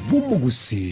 Bumugusi.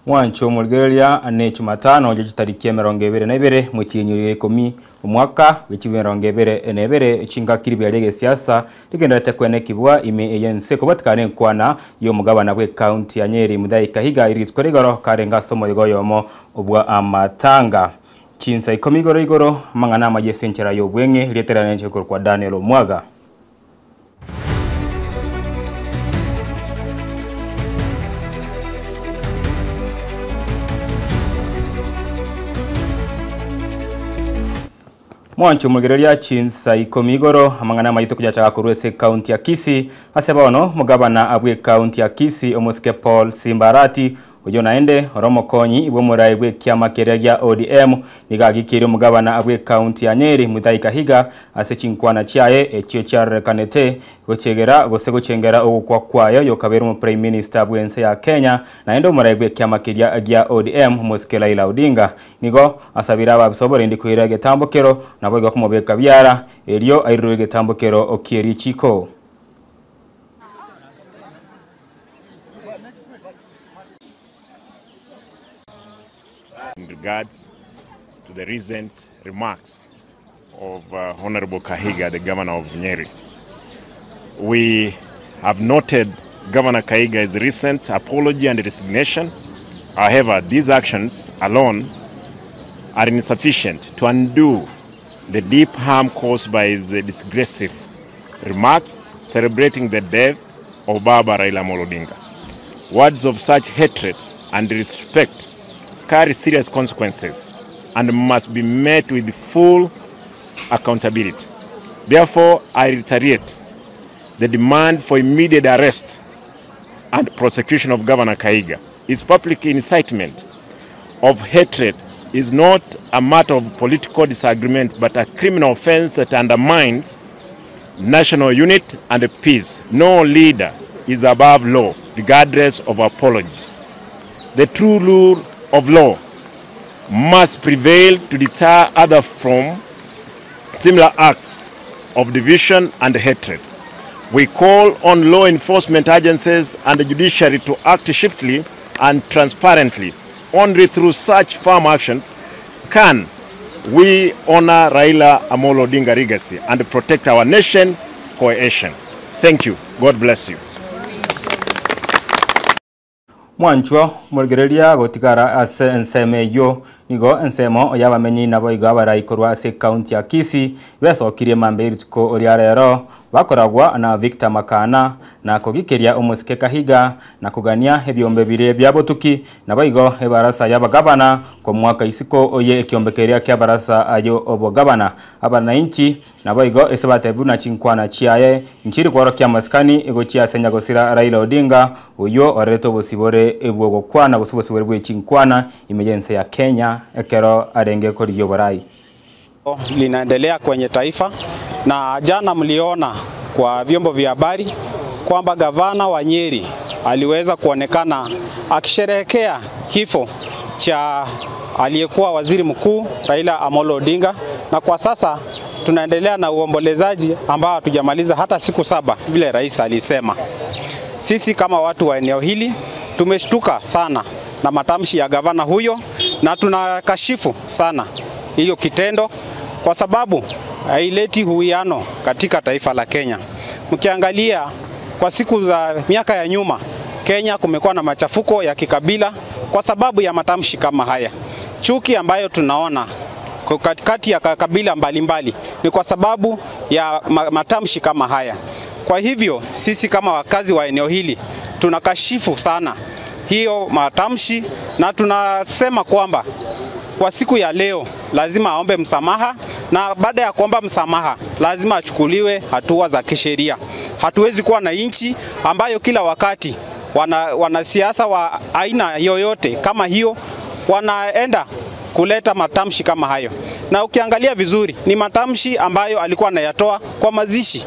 Mwancho mulgeria ane Jumatano jejitariki 22 mwezi 10 omwaka w'ekibiri 22 chingakiri bya siasa ligenderete kwene kibwa ime eyense kubatikane nkwana yo mugabana bwe county ya Nyeri Muthai Kahiga iritswe rigoro karenga somo yomo obwa amatanga chinsa 10 igoro igoro mangana amajesenchera yo bwenge lieterane nche kwa Daniel Omwaga. Mwancho mugereria chinsa 10 igoro amangana mayito kujacha kurwese county ya Kisii asebono mugabana abwe county ya Kisii Omosike Paul Simbarati uyo naende oromo konyi ibwe murai bwe kiama keregia ODM nigagikire mugabana abwe county ya Nyeri Muthai Kahiga ase chinkwana chiaye echio charekanete gochegera gose gochengera ogukwa kwayo yokabera mu prime minister bwense ya Kenya naende murai bwe kiama keregia ODM Omosike Raila Odinga nigo asabira ababisobore ndi kuhira getambokero nabo igwa byara elio airuwe getambokero okieri chiko. In regards to the recent remarks of Honorable Kahiga, the governor of Nyeri, we have noted Governor Kahiga's recent apology and resignation. However, these actions alone are insufficient to undo the deep harm caused by his disgraceful remarks celebrating the death of Baba Raila Amolo Odinga. Words of such hatred and disrespect carry serious consequences and must be met with full accountability. Therefore, I reiterate the demand for immediate arrest and prosecution of Governor Kahiga. His public incitement of hatred is not a matter of political disagreement, but a criminal offense that undermines national unity and peace. No leader is above law, regardless of apologies. The true rule of law must prevail to deter others from similar acts of division and hatred. We call on law enforcement agencies and the judiciary to act swiftly and transparently. Only through such firm actions can we honor Raila Amolo Odinga legacy and protect our nation cohesion. Thank you. God bless you. Mwancho mulgereria gotigara ase enseme yo nigo ensemo yabamenyi nabo igabara ikorwa ase county ya Kisii besokirie mambe rituko oria rero bakoragwa na Victor Makana na kogikeria Omosike Kahiga na kugania ebyombe bire byabotuki nabo igo ebarasa yabagabana ko mwaka isiko oye ekyombekeria kya barasa ayo obogabana abananchi nabo igo esebatebu na chinkwana chiaye nchiri kworokia maskani egochia senya gosira Raila Odinga uyo oreto bosibore ebwogo kwana gosibosibore bwe chinkwana imejense ya Kenya ekero arenge koriyo borai linaendelea kwenye taifa. Na jana mliona kwa vyombo vya habari kwamba gavana wa Nyeri aliweza kuonekana akisherehekea kifo cha aliyekuwa waziri mkuu Raila Amolo Odinga, na kwa sasa tunaendelea na uombolezaji ambao hatujamaliza hata siku 7 vile rais alisema. Sisi kama watu wa eneo hili tumeshtuka sana na matamshi ya gavana huyo, na tunakashifu sana hiyo kitendo kwa sababu haileti uwiano katika taifa la Kenya. Mkiangalia kwa siku za miaka ya nyuma, Kenya kumekuwa na machafuko ya kikabila kwa sababu ya matamshi kama haya. Chuki ambayo tunaona kati ya kabila mbalimbali ni kwa sababu ya matamshi kama haya. Kwa hivyo sisi kama wakazi wa eneo hili tunakashifu sana hiyo matamshi, na tunasema kwamba kwa siku ya leo lazima aombe msamaha, na baada ya kuomba msamaha lazima achukuliwe hatua za kisheria. Hatuwezi kuwa na nchi ambayo kila wakati wanasiasa wa aina yoyote kama hiyo wanaenda kuleta matamshi kama hayo. Na ukiangalia vizuri ni matamshi ambayo alikuwa anayatoa kwa mazishi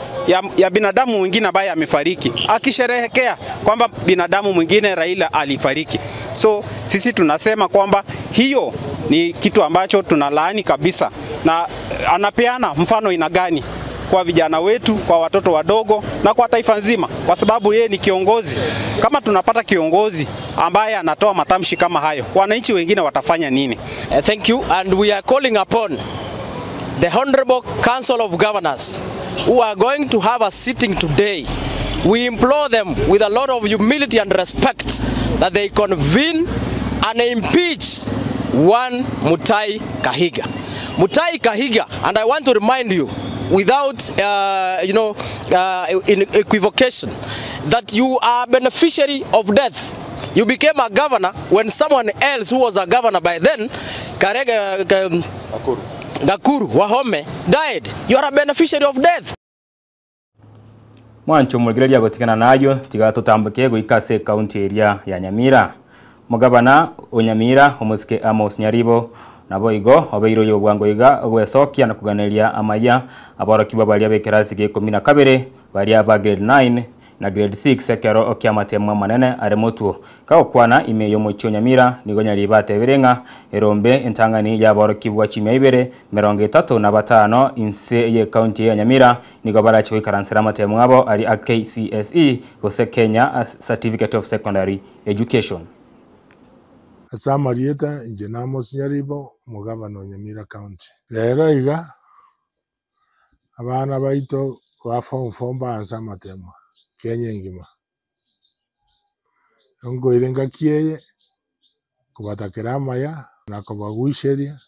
ya binadamu mwingine ambaye amefariki, akisherehekea kwamba binadamu mwingine Raila alifariki. So sisi tunasema kwamba hiyo ni kitu ambacho tunalaani kabisa, na anapeana mfano ina gani kwa vijana wetu, kwa watoto wadogo na kwa taifa nzima, kwa sababu yeye ni kiongozi. Kama tunapata kiongozi ambaye anatoa matamshi kama hayo, wananchi wengine watafanya nini? Thank you, and we are calling upon the Honorable Council of Governors who are going to have a sitting today. We implore them with a lot of humility and respect that they convene and impeach one Mutahi Kahiga. Mutahi Kahiga, and I want to remind you without in equivocation, that you are a beneficiary of death. You became a governor when someone else who was a governor by then, Gakuru Wahome, died. You are a beneficiary of death. Mwancho mwegereria gotikana nayo tiga tutambuke goikase county area ya Nyamira. Mugabana Onyamira Omusike Amos Nyaribo nabo igo obeiro yobwango iga ogwesokia na kuganeria amaya aborokiba baria bekerasi ge 12 baria ba grade 9 na grade 6 ekero okiamatema manene are motuo kagokwana ime yomocho Nyamira nigo Nyaribo ateberenga erombe entangani yaborokibwa chimia ibere 35 inse ye county ya Nyamira nigo barachi goikaransera amatemo abo ari a KCSE gose Kenya Certificate of Secondary Education. Asamarieta inje Amos Nyaribo mugabano Nyamira County. Lero iga abana baito ba form 4 bansa amatemo Kenya ngima. Ngo irenga kieye kubatakera amaya na kubagwisheria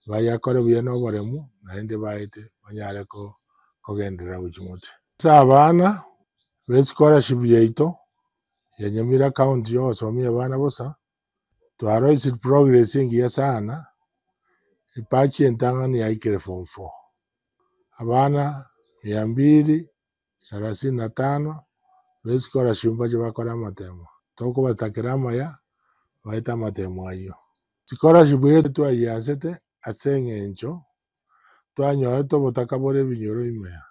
bayakore buye no boremu naende baete banyare ko kogendera buchimote. Sa abana be scholarship yaito ya Nyamira County yosomia abana bosa twaroisi progress ingiya sana ipachi entangani yaikere form 4 abana 235 be scholarship baje bakora amatemo toko batakera amaya baita amatemo ayo scholarship yetu twayasete aseng'encho twanyore tobotaka bore binyoro imea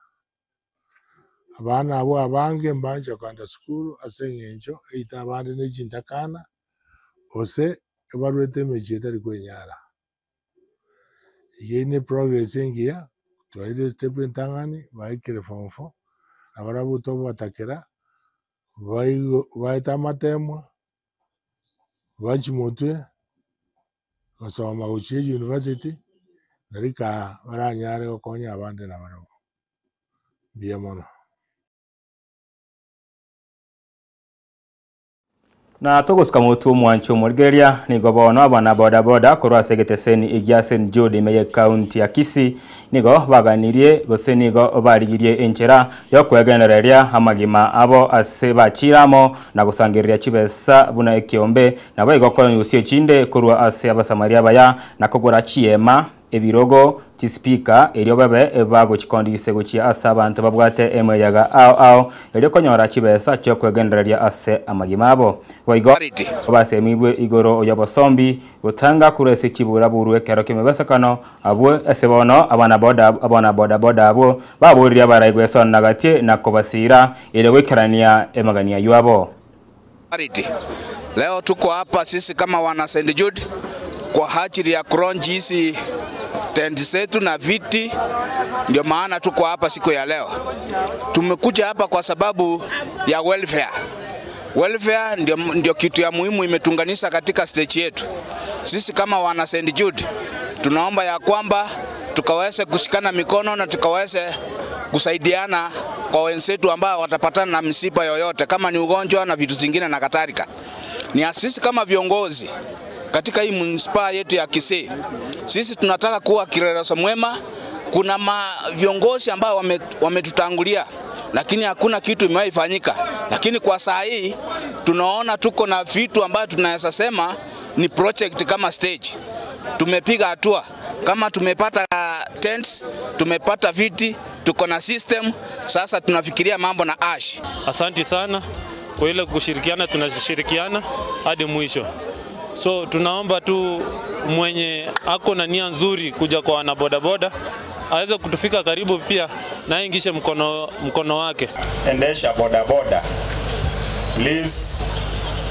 abana abo abange mbanja kwanda sukuru aseng'encho eita abandi nechintakana ose ebarwete emechi etari kwenyara igene progress engiya twaire step entangani baikere form 4 abarabo tobatakera baita amatemo bachimotwe gosoma gochie university narika baranyare gokonya abande na barabo mbuya mono. Na togosika mutu mwancho morigeria nigo bono abana boda boda korwa segeteseni igia St Jude meye county ya Kisii nigo baganirie gose nigo barigirie enchera yo kwegenereria amagima abo ase bachiramo na gusangiria chibesa buna ekiombe na baigo konyusie chinde korwa ase abasamaria baya na kogora chiema ebirogo chispika erio babe ebago chikondise gochia ase abantu babwate emeyaga ao ao erio konyora chibesa chio kwegendereria ase amagima abo boigo basemibwe igoro yobosombi gotanga kurese chibura buru ekero kimebesakano abwe ase bono abana boda boda abo baburiria baraigwe nagatie na kobasira erio gwekerania emagania yuabo. Leo tuko hapa sisi kama wana St Jude kwa ajili ya kuronji hizi tenti zetu na viti, ndio maana tuko hapa siku ya leo. Tumekuja hapa kwa sababu ya welfare. Welfare ndio kitu ya muhimu imetunganisha katika stage yetu. Sisi kama wana St Jude tunaomba ya kwamba tukaweze kushikana mikono na tukaweze kusaidiana kwa wenzetu ambao watapatana na msiba yoyote kama ni ugonjwa na vitu zingine na kadhalika. Ni sisi kama viongozi katika hii manispaa yetu ya Kisii, sisi tunataka kuwa kielelezo mwema. Kuna viongozi ambao wametutangulia lakini hakuna kitu imewahi fanyika. Lakini kwa saa hii tunaona tuko na vitu ambavyo tunaweza sema ni project kama stage. Tumepiga hatua, kama tumepata tents, tumepata viti, tuko na system. Sasa tunafikiria mambo na ash. Asante sana kwa ile kushirikiana, tunashirikiana hadi mwisho. So tunaomba tu mwenye ako na nia nzuri kuja kwa wana boda boda aweze kutufika karibu pia na aingishe mkono wake. Endesha boda boda, please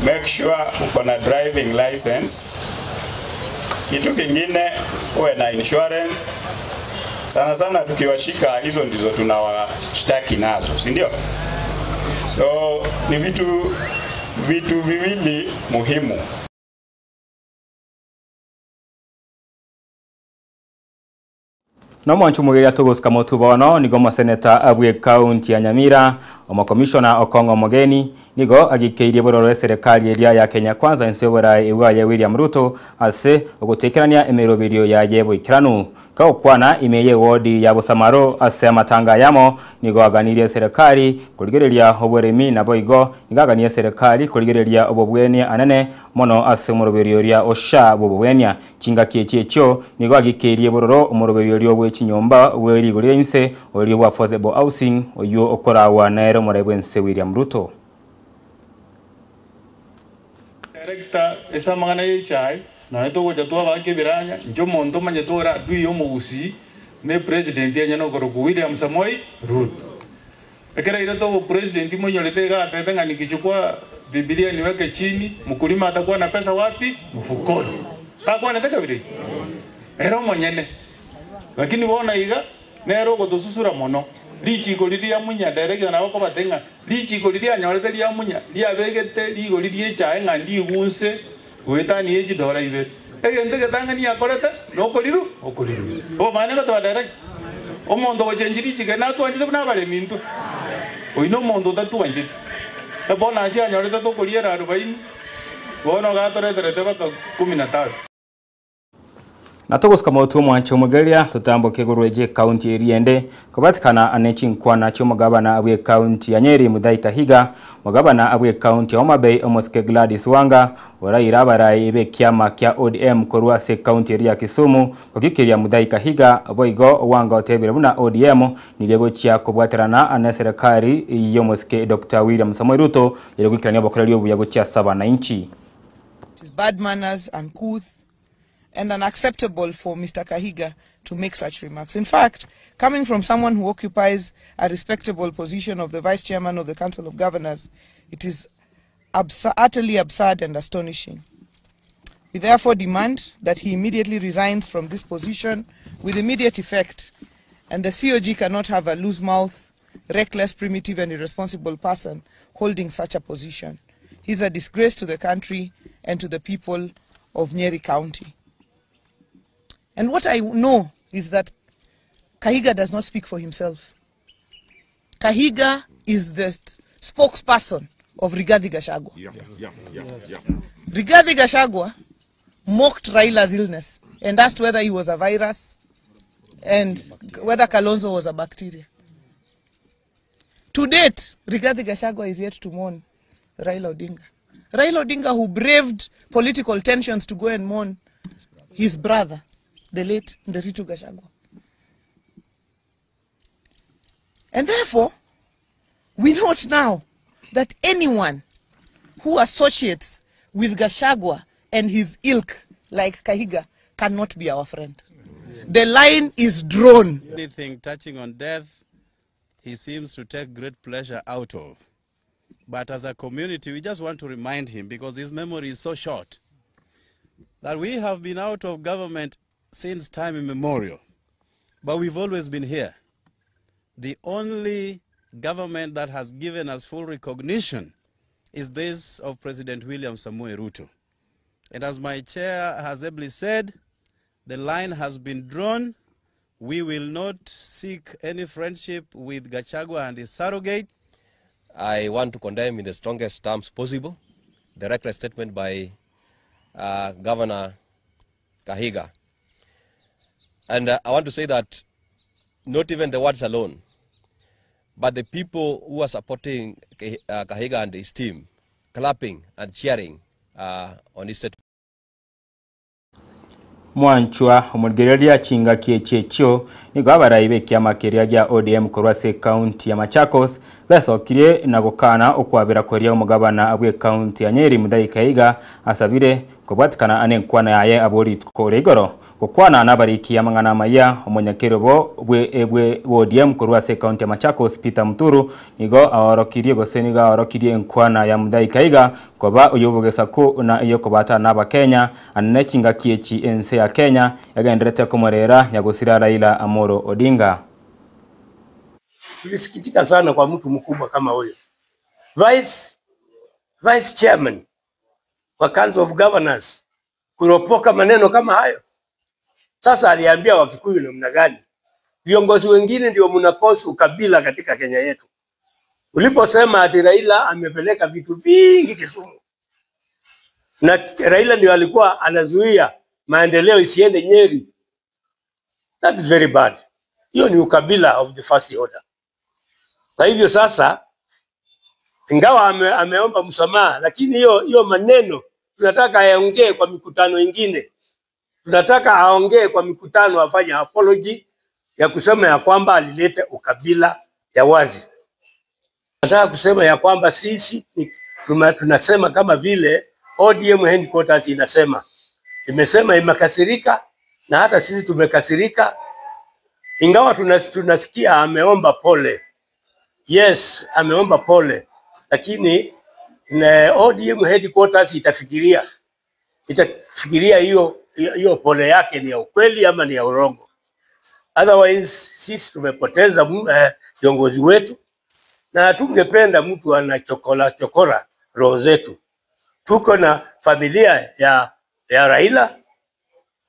make sure uko na driving license. Kitu kingine uwe na insurance. Sana sana tukiwashika hizo ndizo tunawashtaki nazo, si ndio? So ni vitu viwili muhimu. No mwanchu mugeria tugusika motubono nigo moseneta abwe county ya Nyamira omokomishona Okongo Mogeni nigo agikeirie bororo serikali eria ya Kenya Kwanza ensebora ewa ya William Ruto ase ogutekerania emirobirio ya yebo ikiranu kaokwana imeye wodi ya Busamaro ase amatanga yamo nigo aganirie serikali kurigereria oboremi nabo igo nigo serikali kurigereria obobwenia anene mono ase omoroberio ria osha bobwenia chinga kiechiecho nigo agikeirie bororo omoroberio ria chinyomba werigurire inse ori wa affordable housing oyo okorawa naero morebwense William Ruto. Director esamangana yechai na eto goja tuwa bake biranya njo monto manye tora duyo mugusi ne president yanya no koroku William Samoei Ruto. Ekera ile to president mwenye ga tetenga nikichukua Biblia niweke chini, mkulima atakuwa na pesa wapi? Mfukoni. Takuwa anataka vile. Ero mwenyene. Lakini bona iga nero gotosusura mono lichiko liria munya director na bako batenga lichiko liria nyorete ria munya ria begete ligo lirie chae ngandi gunse wetani eji dora ibere egente getanga ni akorete nokoriru okoriru bo mane goto direct omondo gochenjiri chike na twanjite buna bare mintu oino mondo tatuanjite e bona asia nyorete tokoriera 40 bono gatoreterete baka 13. Na togosika motu mwancho mugeria tutamboke gurweje county eriende kubatikana anechi nkwana cho mugabana abwe county ya Nyeri Muthai Kahiga mugabana abwe county ya Homa Bay Omoske Gladys Wanga oraira barai ebe kiama kya ODM korwa se county eri ya Kisumu kokikiria Muthai Kahiga boigo Wanga otebire buna ODM nigego chia kubwaterana ane serikali yomoske Dr. William Samoei Ruto yerugikirania bokoreri obuya gochia saba na inchi. It is bad manners, uncouth and unacceptable for Mr. Kahiga to make such remarks. In fact, coming from someone who occupies a respectable position of the Vice Chairman of the Council of Governors, it is utterly absurd and astonishing. We therefore demand that he immediately resigns from this position with immediate effect, and the COG cannot have a loose-mouth, reckless, primitive and irresponsible person holding such a position. He's a disgrace to the country and to the people of Nyeri County. And what I know is that Kahiga does not speak for himself. Kahiga is the spokesperson of Rigathi Gachagua. Yeah. Rigathi Gachagua mocked Raila's illness and asked whether he was a virus and whether Kalonzo was a bacteria. To date, Rigathi Gachagua is yet to mourn Raila Odinga. Raila Odinga, who braved political tensions to go and mourn his brother, the late Nderitu Gachagua. And therefore, we note now that anyone who associates with Gachagua and his ilk, like Kahiga, cannot be our friend. The line is drawn. Anything touching on death, he seems to take great pleasure out of. But as a community, we just want to remind him, because his memory is so short, that we have been out of government since time immemorial, but we've always been here. The only government that has given us full recognition is this of President William Samoei Ruto. And as my chair has ably said, the line has been drawn. We will not seek any friendship with Gachagua and his surrogate. I want to condemn in the strongest terms possible the reckless statement by Governor Kahiga. And I want to say that not even the words alone, but the people who are supporting Kahiga and his team, clapping and cheering on his statement. Mwanchwa omulgereria chinga kiechechio nigo abaraibe kiama keria gia ODM korwa se county ya Machakos besokirie na gokana okwabira koria omugabana abwe county ya Nyeri Muthai Kahiga asabire Kobwatikana ane nkwana yaye abori tukore igoro gokwana nabariki amang'ana maya omonyakerobo bwe ODM korwa ase county ya Machakos Peter Muturu nigo aorokirie gose nigo aorokirie nkwana ya Mutahi Kahiga koba oyobogesa ko na iyo kobata naba Kenya anene chingaki echi ense ya Kenya yagenderete komorera nyagosira Raila Amolo Odinga. Tulisikitika sana kwa mtu mkubwa kama huyo. Vice Chairman wa Council of Governors kuropoka maneno kama hayo. Sasa aliambia Wakikuyu namna gani? Viongozi wengine ndio mnakosa ukabila katika Kenya yetu. Uliposema ati Raila amepeleka vitu vingi Kisumu, na Raila ndio alikuwa anazuia maendeleo isiende Nyeri. That is very bad. Hiyo ni ukabila of the first order. Kwa hivyo sasa, ingawa ameomba msamaha, lakini hiyo maneno tunataka aongee kwa mikutano ingine. Tunataka aongee kwa mikutano, afanye apology ya kusema ya kwamba alileta ukabila ya wazi. Nataka kusema ya kwamba sisi tunasema kama vile ODM headquarters inasema. Imesema imekasirika, na hata sisi tumekasirika. Ingawa tunasikia ameomba pole. Yes, ameomba pole. Lakini ODM headquarters itafikiria hiyo pole yake ni ya ukweli ama ni ya urongo. Otherwise sisi tumepoteza viongozi wetu, na tungependa mtu anachokora chokora roho zetu. Tuko na familia ya Raila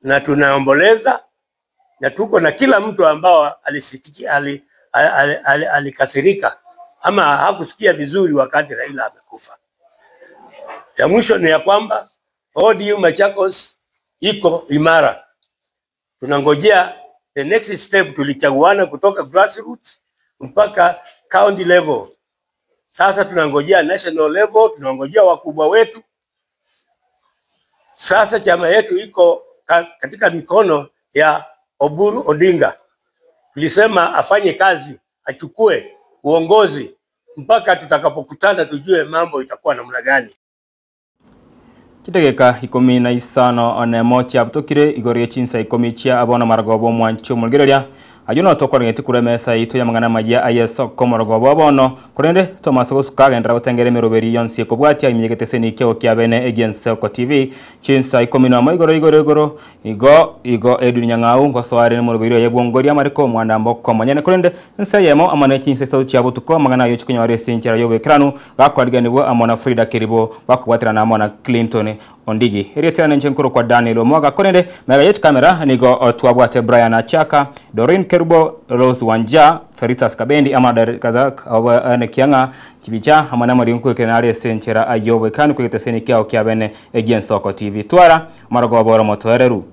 na tunaomboleza, na tuko na kila mtu ambao alikasirika ama hakusikia vizuri wakati Raila amekufa. Ya mwisho ni ya kwamba ODM Machakos iko imara. Tunangojea the next step. Tulichaguana kutoka grassroots mpaka county level. Sasa tunangojea national level, tunangojea wakubwa wetu. Sasa chama yetu iko katika mikono ya Oburu Odinga. Tulisema afanye kazi, achukue uongozi mpaka tutakapokutana tujue mambo itakuwa namna gani. Chidegeka 15 onemo chiabutokire igoro chinsa 10 chia abona maragobo mwancho mulgereria ayo tokwarengete kuremesa ito ya mangana majia ayeso komorogobo bono kurende Thomas Gosuka gendera gotengere meroberi yonsi kobwatia imyegete senike okiabene egense ko TV chinsa 11 igoro igoro igoro igo igo Edwin Nyang'au ngosware ne moroberi yebwongoria mariko mwana mboko manyene kurende nse yemo amane chinsa 3 chiabutuko mangana yo chikunyore sinchera yobekranu gakwariganibwa amona Frida Keribo bakubwatira na amona Clinton Ondigi erietera nchenkuru kwa Daniel Omwaga kurende mega yetu kamera nigo twabwate Brian Achaka Dorin Kerubo Rose Wanja Feritas Kabendi ama Kazak ane kianga kibicha amana mari nkukenare senchera ayobe kanu kweteseni kyao kyabene egiensoko TV twara marogo boro motoereru.